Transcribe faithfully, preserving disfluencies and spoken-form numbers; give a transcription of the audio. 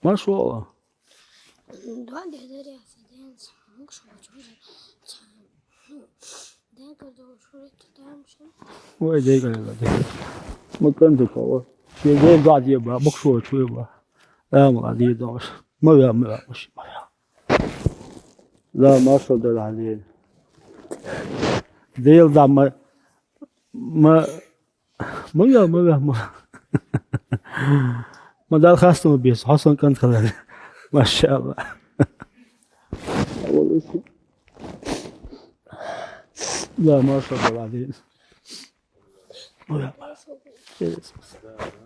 Маршо. Вай, дегар, дегар. Ма кӀантий хьо. Шен Дела дӀа деба, бокъо чу ба. Ам ла дедош. Ма ве, ма ве, ма ши, ма ве. Да, маршо дара хьале. Дела дӀа ма, ма, ма ве, ма ве, ма. Ма Дала хастам бе, хьо сан кӀант хилар. Машалла. Да, маршо дара хьале. Ма ве, ма ве.